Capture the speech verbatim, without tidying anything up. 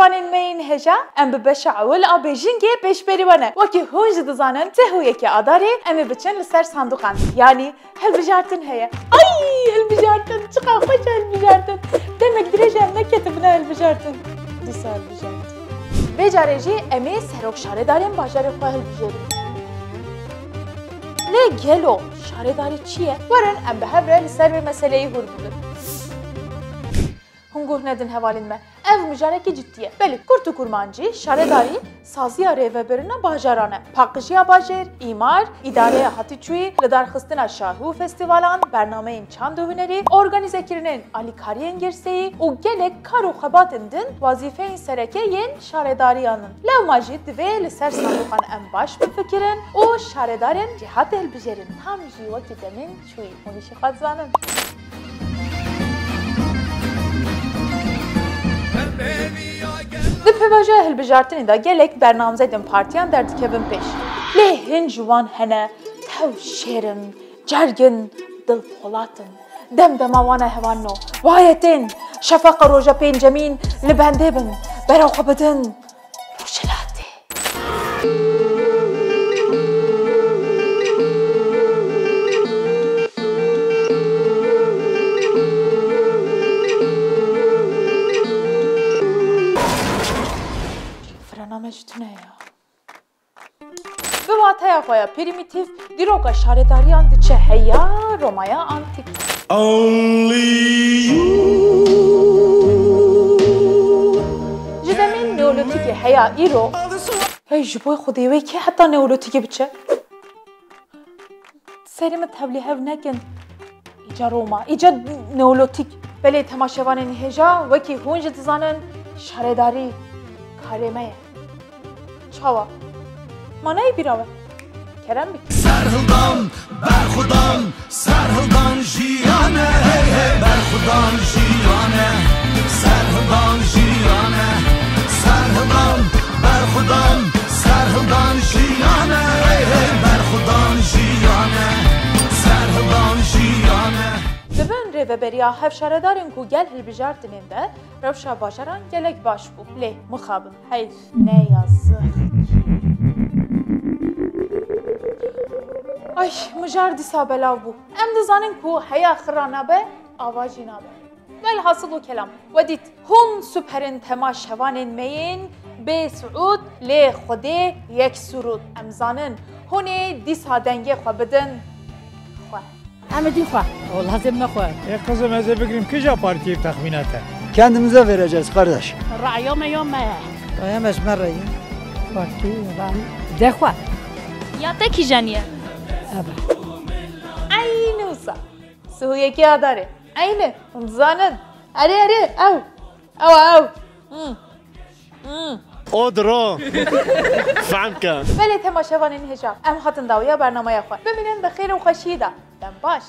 Fanên me yên hêja, em bi beşa ewil a bêjingê pêşberî we ne. Wekî hûn jî dizanin, sih û yekê Adarê em ê biçin li ser sanduqan. Yanî hilbijartin heye. Ay, hilbijartin, çiqa xweş e hilbijartin. Demek dirêj e em neketibine hilbijartin. Dîsa hilbijartin. Vê carê jî em ê serok şaredarên bajarê xwe hilbijêrin. Lê gelo şaredarî çi ye? Werin em bi hev re li ser vê meseleyê hûr bibin. Hûn guh nedin hevalên me. Ev mijarekî cidî ye. Belê, kurt û kurmancî, şaredarî saziya rêvebirina bajaran e. Paqijiya bajêr, îmar, îdareya hatîçûyî, lidarxistina şahî û festîvalan, bernameyên çand û hunerî, organîzekirinên alîkariyên girseyî û gelek kar û xebatên din wezîfeyên sereke yên şaredariyan in. Lewma jî divê li ser sanduqan em baş bifikirin û şaredarên cîhatê hilbijêrin. Tam jî wekî demên çûyî. Hûn îşî xwe dizanin. Di pêvajoya hilbijartinê de gelek bernamzedên partiyan derdikevin pêş. Lê hin ji wan hene tew şêr in, cerg in, dilpolat in. Dem dema wan e hevalno. Wayetên şefeqa roja pêncemîn li bendê bin, bera xwe bidin rojhilatê. Firana me ji tune ya. Bi wateya xwe ya prîmîtîf, dîroka şaredariyan diçe heya Romaya Antîk. Only you. Ji demên Neolotîkê heya îro. Hey, ji bo Xwedê wê kê heta Neolotîkê biçe? Serê min tevlî hev nekin. Îca Roma, îca Neolotîk. Belê temaşevanên hêja, wekî hûn jî dizanin, şaredarî karê me ye. Çawa? Ma neyê bîra we? Kerem bike. Serhildan, berxwedan, serhildan jiyane, hey hey, berxwedan jiyane, serhildan jiyane, serhildan, berxwedan, serhildan jiyane, hey hey, berxwedan jiyane, serhildan jiyane. Di bin rêveberiya hevşaredarên ku gel hilbijartinên de rewşa bajaran gelek baş bû. Lê mixabin, heyf, ne yazık. Ay, mijar dîsa belav bû. Em dizanin ku heya xira nabe, ava jî nabe. Velhasil û kelam, we dît, hûn superin temaşevanên me yên bê siûd, lê Xwedê yek surûd. Em zanin, hûn ê dîsa dengê xwe bidin xwe. Em ê dî xwe. O lazim me xwe. E kızım, ez ê bigrim kîja partiyê texmîna te? Kendimize vereceğiz kardeş. Raya me ya me ye. Raya me ji me re ye. Partî, ran. De xwe. Ya te kîjan ye? Ebe. Eynî wisa. Sih û yekê Adarê. Eynî. Hûn dizanin. Erê, erê. Ew. Ew, ew. Hmm. Hmm. O diro. Fehm ke. Belê temaşevanên hêja. Em hatin dawiya bernameya xwe. Bimînin bi xêr û xweşiyê de. Dem baş.